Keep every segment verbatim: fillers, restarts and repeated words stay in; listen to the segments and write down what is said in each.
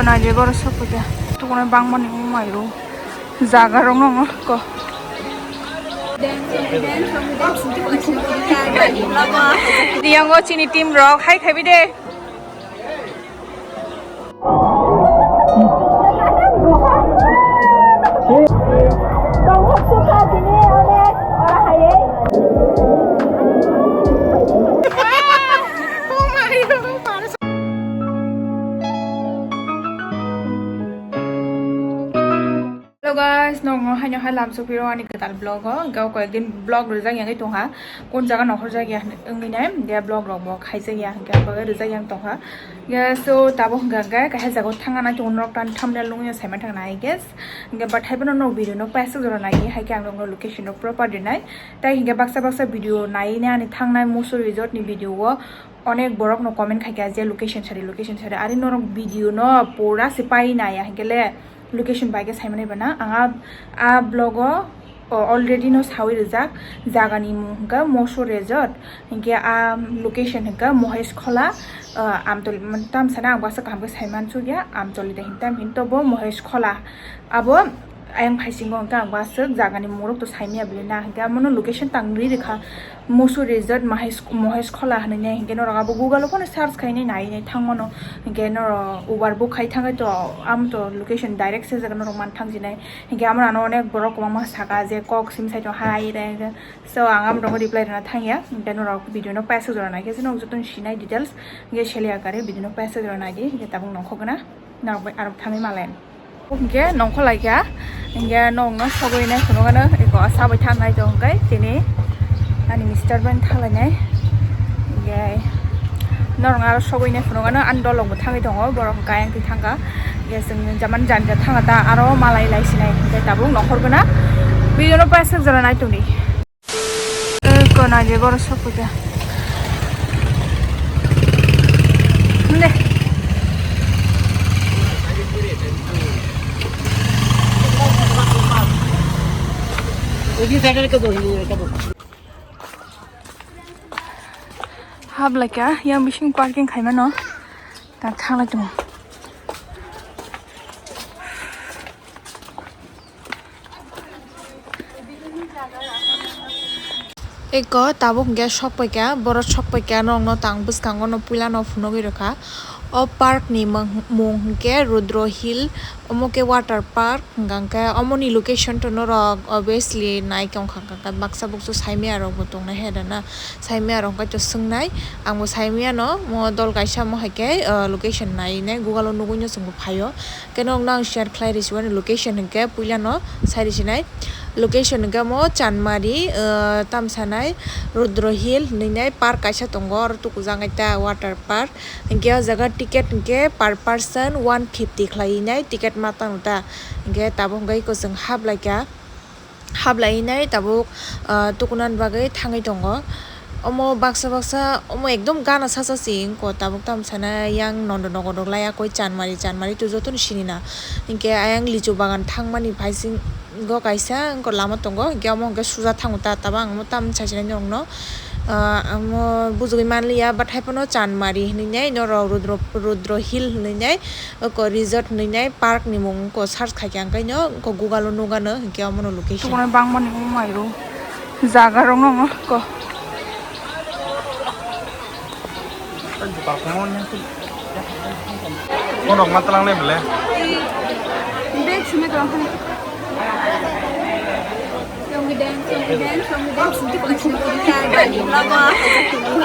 Naidi borok sok khe. Tukuna bangmani mairu. Jaga rok no ko. Riyango chini team rok hai khabi de. Hello guys, nokno haino hai lam sopiro ani kwtal vlog o. Hingke o koyekdin vlog rijak yangwi tongha. Kon jaga nokhorjak ya wngwi nai, hingke vlog rok bo khaijak ya, hingke ang bagwi rijak yang tongha. Hingke so tabuk hingka hingke kaisa jaga o thangna nai tongo norok tan thumbnail nugwi saima thangna, I guess. Hingke but hai phano nok video no paisa jora nai, hai khe ang nokno location no proper rinai. Tai hingke baksa baksa video nai nai ani thangnai Musu resort ni video o onek borok no comment khaikha je location sari, location sari. Ari norok video no pura se pai nai ya, hingke le location bai khe saimani bana. Ang a, a vlog o, o, already no sawi rijak, jagani mung hingke Mosur Resort, hingke a location hingke Mohesh Khola, o, Amtoli, tamsana ang bwsa kaham khe saiman sukya, Amtoli de hintam hin tobo Mohesh Khola. Abo ayang phaisingo hingke ang bwswk jagani mungrok to saimya bwlwi na, hingke amono location tang ri rikha. Musu Resort Mahesh, Mohesh Khola hinui nai, hingke norok abo Google o phano search khainai nai nai thangmano, hingke norok Uber book khai thangkhe to, amo to location direct se jaga norok man thang jinai, hingke amo ano onek borok kwbangma saka je kok sim sai tong hai re, so ang amo reply rwna thangya, hingke norok video no paisa jora naikhe se norok jotono sinai details, hingke selia kare video no paisa jora naidi, hingke tabuk nongkhor gana norok bai arok thangwi malen. Hingke nongkhor laikha, hingke nokno sogwi nai phunukgano eko sabai thangnai tong hingke tini ani mister bai thanglainai. Hingke norok aro sogwi nai phunukgano ani dolok bo thangwi tongo, borok hingke ayang twi thangkha. Hingke chwng jaman jani ja thangkha ta aro malai lai sinai hingke tabuk nongkhor gana video no paisa jora nai tongdi. Eko naidi borok sok khe. Hande. Hablaikha yang bising parking khaimano. Ta thanglai tongo. Eko tabuk hingke sokpaikha, borok sokpaikha, norokno tang bwskango no puila no phunugwi rwkha. O park ni mung, mung hingke Rudro Hill, omo khe water park, hingka hingke omoni location to norok obviously nai tongkha, hingka hingke baksa buksu saimaya rok bo tongnai hai rana, saimaya rok hingke to swngnai, ang bo saimaya no, mo dol kaisa mo hai khe, o, location nai nai Google o nugui no chwng bo phaio. Khe nokno ang share khlai risi ani location hinkhe puilano sai risinai. Location hinkhe omo Chanmari, ah, tamsanai Rudro Hill hinui nai park kaisa tongo, oro tukujak nai ta water park. Hinkhe o jaga ticket hinkhe per person one fifty khlai nai ticket ma tangta. Hinkhe tabuk hinkhe eko chwng hablai kha. Hablai nai tabuk, ah, tukunan bagwi thangwi tongo. Omo baksa baksa omo ekdom gana sacha se wngkha tabuk tamo sana yang nondo nogo rok laiya koi chanmari chanmari to jotono sinina. Hinkhe ayang lichu bagan thangmani phaisingo kaisa wngkha lama tongo, hinkhe omo hinkhe suja thango ta tabang omo tamo sasinai norokno. Ah, omo bujugwi manliya, but haiphano chanmari hinui nai norok Rudro, Rudro Hill hinui nai. Oko resort hinui nai park ni mung oko search khaikha ang kaino oko Google o nugano hinkhe omono location. Tukuna bangmani mung mairu jaga rok no oko. Phone rok ma tlang nai bole. Bag simi tlang phano.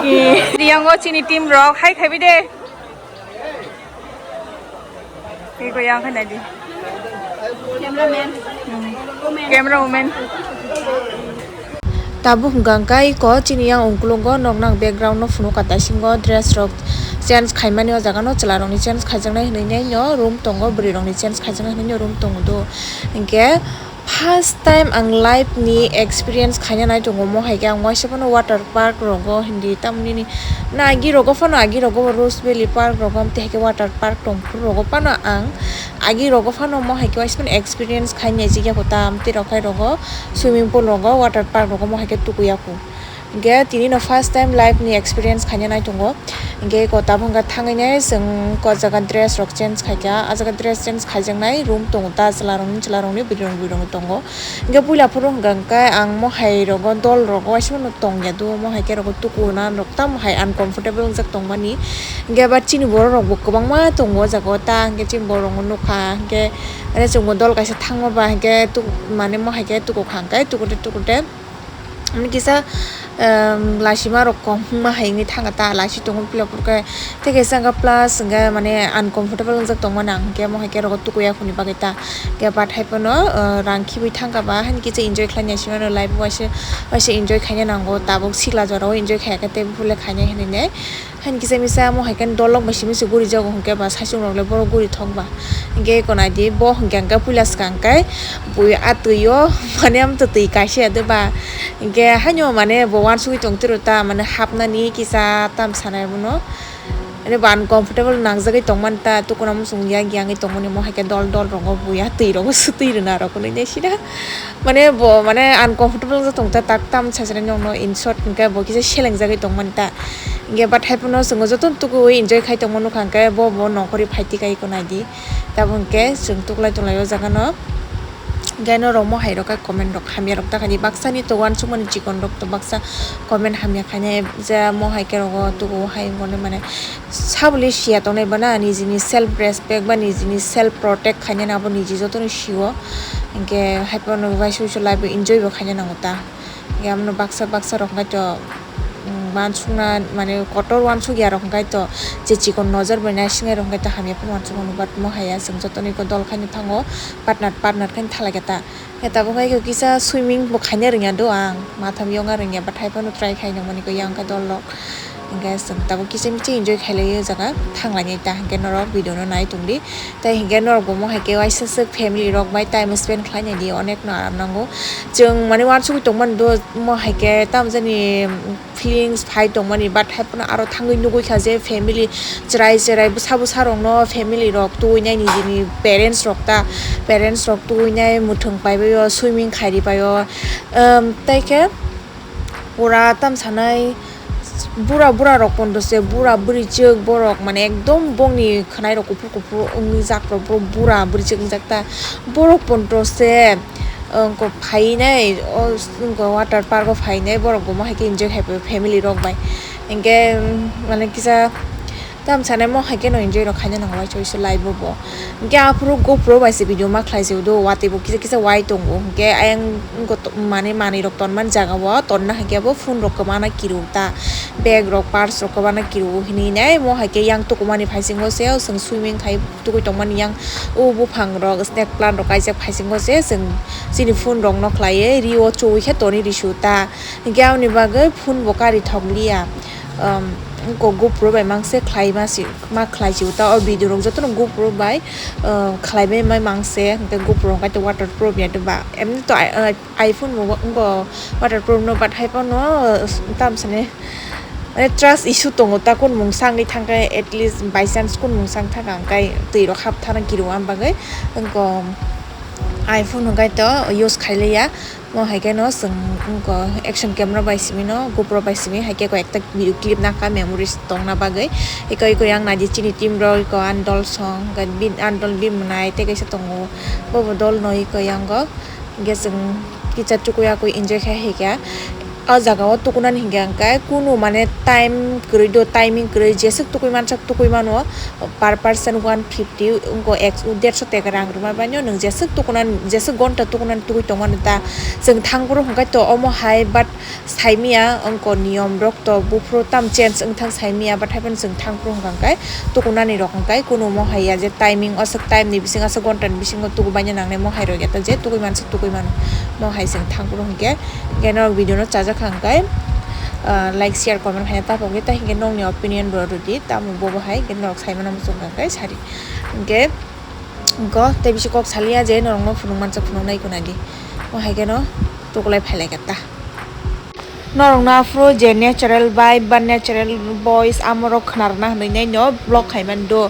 Eh, Riyango chini team rok hai khabi de. Iko yang khe naidi. Cameraman. Hmm. Woman. Camera woman. Tabuk hwnkha hwnkha iko chini yang ungkulungo noknang background no phunukha taisingo dress rok change khaimani o jaga no chwla rokni change khaijaknai hinui nai no room tongo bwrwi rokni change khaijaknai hinui no room tongo do hinkhe. First time ang life ni experience khaina nai tongo, mo hai khe ang waisa phano water park rogo hindi, tamoni ni na agi rogo phano, agi rogo Rose Valley Park rogo, amtwi hai khe water park tong phuru rogo phano ang agi rogo phano mo hai khe waisa phano experience khai nai jigya ko ta, amtwi rok hai rogo swimming pool rogo, water park rogo mo hai khe tukuya ko. Hinkhe tini no first time life ni experience khaina nai tongo. Hingke ko tabuk hingke thangwi nai chwng ko jaga dress rok change khaikha, ah jaga dress change khaijaknai room tongo ta chwla rokni, chwla rokni bwrwi rok, bwrwi rok tongo. Hingke puila phuru hwnkha hwnkhe ang mohai rogo dol rogo waisa phano tongya do, mohai khe rogo tukuna rok tamo hai uncomfortable wngjak tongmani. Hingke ba chini borok rok bo kwbangma tongo o jaga o ta, hingke chini borok rok no nukha, hingke ane chwng bo dol kaisa thangma ba hingke tuk mane mohai khe tukukha hingke tukute tukute. Ani kisa, em, laisima rok kong ma hai wngwi thangkha ta, laisi tongo puila phuru khe, tei kaisa wngkha plus hwnkhe mane uncomfortable wngjak tongmani ang hwnkhe, omo hai khe rogo tukuya khuni bagwi ta, hwnkhe bathai phano, eh, rang khibwi thangkha ba, hani kisa enjoy khlaina simi ano life o waisa, waisa enjoy khaina nango, tabuk sikla jora o enjoy khaiya khe tei buphuru le khainai hinwi nai. Hani kisa misa omo hai khe dolok bai simi se gurijago hwnkhe ba saichung rok le borok gurithok ba. Hwnkhe eko nai di bo hwnkhe hwnkhe puila swkang khe bui a twi o mane amtwi twi kaisa ya de ba. Hwnkhe haino mane bo uansugui tong tiro ta mane hapnani kisa tam sanai bono. Mane bo uncomfortable nangjagwi tongmani ta tukuna muchung yang yang wi tongmani omo hai khe dol dol rogo bui a twi rogo swtwi rwna rok hwnwi nai sida. Mane bo mane uncomfortable wngwi tong ta, tak tam sasani nokno in short hwnkhe bo kisa selengjagwi tongmani ta. Hwnkhe bathai phano chwng jotono tukuwi enjoy khai tongma nukha hwnkhe bo bo nongkhorwi phai tikai eko nai di. Tabuk hwnkhe chwng tuklai tonglai o jaga no. Hwnkhe norok mohai rok khe comment rok hamya rok ta khaidi, baksa ni to uansukmani chikon rok to baksa comment hamya khainai je mohai khe rogo tukuwo hai wngkha mane. Sabole siya tongnai bana nijini self respect ba nijini self protect khainani abo niji jotono sio. Hwnkhe haiphano waisa waisa life o enjoy bo khaina nango ta. Hwnkhe abono baksa baksa rok hwnkhe to, mm, uansukna mane kotor uansukya rok hwnkhe to je chikon nojor bai naisingnai rok hwnkhe to hamya phano uansukmano, but mohaya chwng jotono eko dol khaino thango, partner partner khaino thalaikha ta. Hwnkhe tabuk hai khe kisa swimming bo khaina rwngya do ang, matham yokna rwngya, but hai phano try khaina mani khe yang khe dol rok. Hingke chwng tabuk kisa michi enjoy khailai o jaga thanglainai ta, hingke norok video no nai tongdi. Tai hingke norok bo mo hai khe waisa swk family rok bai time spend khlainai di, onek no aram nango. Chwng mane uansugui tongmani do mo hai khe tamo jani feelings phai tongmani, but hai phano aro thangwi nugui kha je family chwrai chwrai bwsa bwsa rok no family rok tubui nai nijini parents rok ta, parents rok tubui nai mwthwng pai bai o swimming khai ri pai o. Ehm, tai khe pura tam sanai bura bura rok pondo se, bura bwrwi chwk borok mane ekdom bongni khwnai rok kuphur kuphur wngwi jak rok, borok bura bwrwi chwk wngjak ta, borok pondo se wngkok phai nai o wngkok water park o phai nai borok bo mo hai khe enjoy khai family rok bai, hinkhe mane kisa. Tam sanai mo hai khe no enjoy rok khaina nango waisa waisa live o bo. Hinkhe aphuru GoPro bai se video ma khlai se do, watwi bo kisa kisa wai tongo. Hinkhe ayang wngkha to-, mane manwi rok tonmani jaga o tonna hinkhe bo phone rok kwbangma kiru ta, bag rok, purse rok kwbangma kiru hinwi nai. Mo hai khe yang tukumani phaisingo se chwng swimming khai tugui tongmani yang o buphang rok, snake plant rok kaijak phaisingo se chwng chini phone rok no khlaiwi ri o chuwi khe tonwi risu ta. Hinkhe aboni bagwi phone bo kari thok liya. Um, wngkok GoPro bai mangse khlai ma si, ma khlai si ta o video rok jotono GoPro bai, uh, khlai bai mai mangse, hinkhe GoPro hinkhe waterproof ya de ba. Emni to i-, uh, iPhone bo wngkok waterproof no, but hai phano, uh, tam sani, mane trust issue tongo ta, kun mungsa wngwi thangkhe at least by chance kun mungsa wngkha hwnkhe twi rok hap thana kiru am bagwi wngkok iPhone hinkhe to use khai liya. Mo hai khe no chwng wngkha action camera bai simi no, GoPro bai simi hai khe koi ekta video clip nakha memories tongna bagwi. Eko eko yang naidi chini team rok eko ani dol song, ani dol bini mwnai tei kaisa tongo, bo bo dol no eko yang o. Hinkhe chwng kisa tukuya koi enjoy khai hai khe. O jaga o tukunani hinkhe ang khe kunu mane time kwrwi do, timing kwrwi, jeswk tukui mansak tukui mano, per person one fifty wngkha, ek, derso taka rang rwma bai no nwng jeswk tukunan, jeswk gonta tukunan tugui tongmani ta. Chwng thang phuru hwnkhe to omo hai, but saimiya wngkha niyom rok to buphuru tam change wngthang saimiya, but haiphano chwng thang phuru hwnkha hwnkhe tukunani rok hwnkhe kunu omo hai ya je timing, aswk time ni bising, aswk gonta ni bisingo tugu baina nangnai mo hai rok ya ta je tugui mansak tugui mano. Mo hai chwng thang phuru hwnkhe, hwnkhe norok video no chajak kha hwnkhe, ah, like, share, comment khaina ta pogwi ta, hwnkhe nokni opinion bo rwdi, tamo bobo hai hwnkhe norok saimano muchung kha hwnkhe sadi. Hwnkhe go tei bisi kok saliya je norokno phunuk mansa phunuknai gwnadi. O hai kheno tukulai phailai kha ta. Norokno aphuru je natural vibe ba natural voice amorok khwnarwna hinwi nai no vlog khaimani do.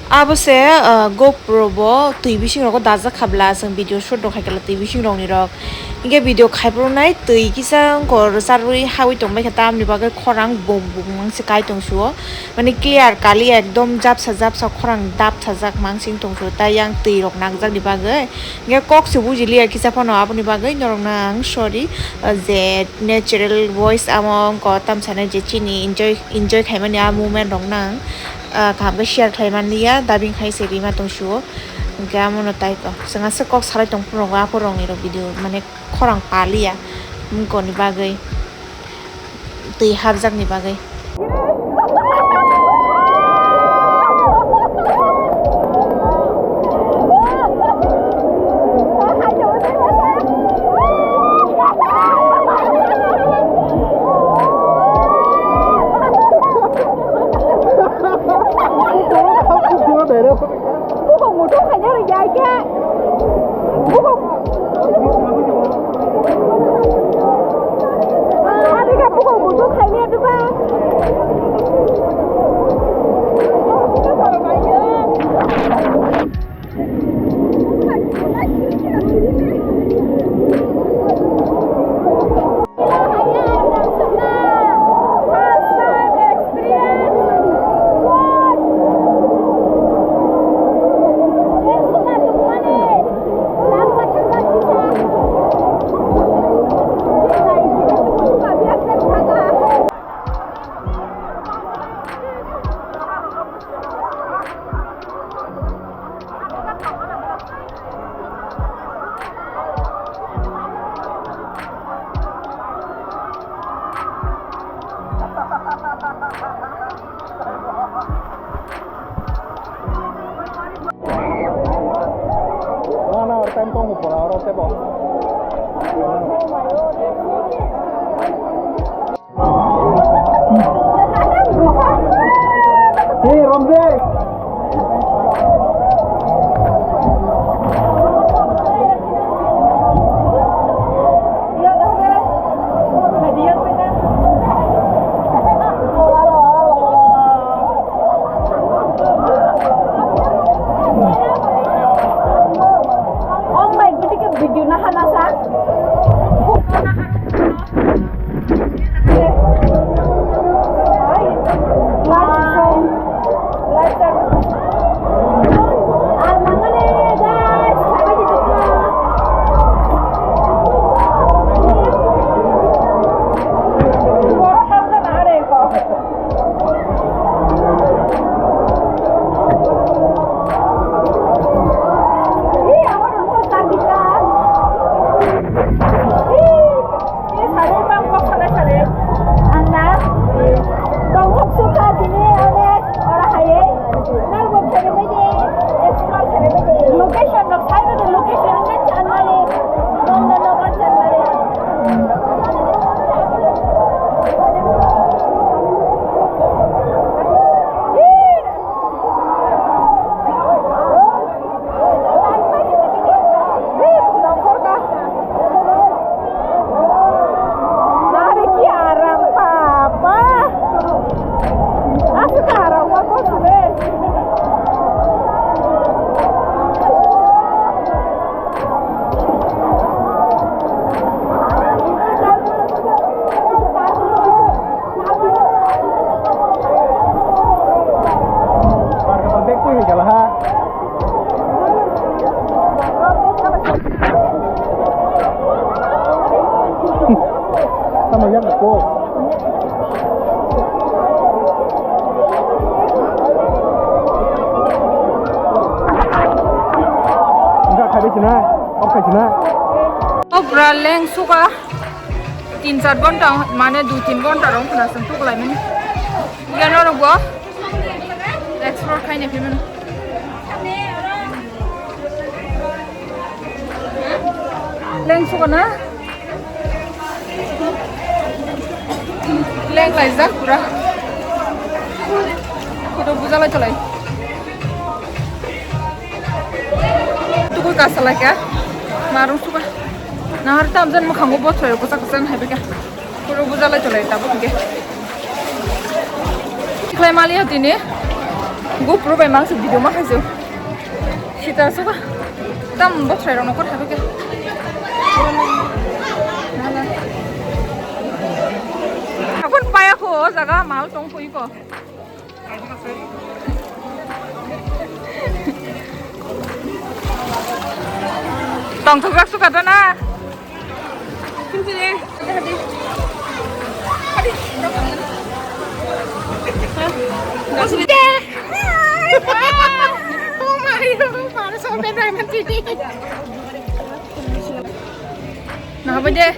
Abo se, ah, GoPro bo twi bising rogo dajak kha bla, chwng video shoot rok khai khe twi bising rok ni rok. Hinkhe video khai phuru nai twi kisa wngkor rwcharwi hawi tongbai kha, tamni bagwi khorang buk buk mang se kai tong suo. Mane clear kali ekdom japsa japsa khorang dapsa jak mang sing tong suo, tai yang twi rok nangjak ni bagwi. Hinkhe kok se buji liya kisa phano, aboni bagwi norok no ang sorry, ah, je natural voice amo wngkha tamsa nai je chini enjoy, enjoy khaimani a moment rok no ang, ah, kaham khe share khlai man liya, dubbing khai se rima tong suo. Hinkhe amo no tai to chwng aswk kok salai tong phuru rok aphuru rok ni rok video mane khorang pa liya wngkha ni bagwi, twi hapjak ni bagwi. Buko mutu khaina rwgya khe. Buko. Ah, ani khe buko mutu khaina rwgya. Na, na, time tong pora, oro tebo. Hey, Romde! Oh my, video na hana sa. Location rok sai rw di, location rok chanmani. London rok chanmani. Nari ki aram papa. Asik aram papa sule. Tamo yang ko. Enggak, khai sini. Oke, sini. Oh, bra leng suka. Tin char ghonta, mane dui tin ghonta rong khna sung tuk lai mani. Iyan oro go. Explore khai ne phi mani. Leng suka na. Leng lai jak pura. Kudu buja lai cholai. Tukui kasa lai kha. Marung suka. Nahar tam jan mukhango bothoyo kwchak kwchak hai bika. Puro bujalai tolai tabuk hwnkhe. Tikhlai maliya tini. GoPro bai mangsa video ma khaisio. Sita suka. Tam bokhrai rok nokor habi ke. Abon paya ko o jaga mal tong pui ko. Tongthokjak suka dana. Nahabai de.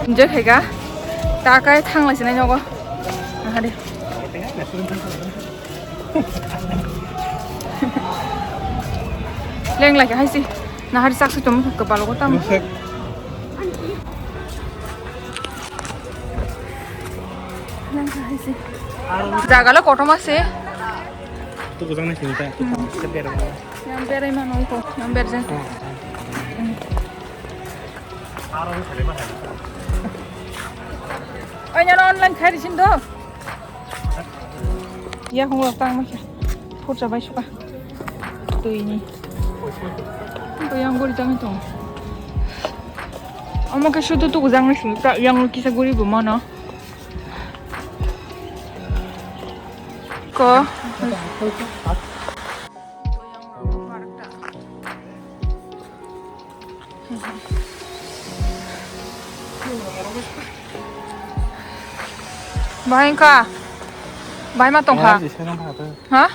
Enjoy khaika. Ta kai thanglai sinai nogo. Nahadi. Leng lagi hai si. Nahadi sak si tum kepala ko tam. Leng hai si. Jaga lo kotor ma se. Tu kujang na sini ta. Tu kujang na sini ta. Yang berai mano ko, yang berjang. Ai nyana online khai risin do. Ya hong rok tang ma kya. Phurcha bai suka. Tui ni. Tui yang guri tang tong. Omo ke sudu tu kujang risin ta yang kisa guri bu mano. Ko. Bahai wngkha? Bahai ma tongkha? Ha?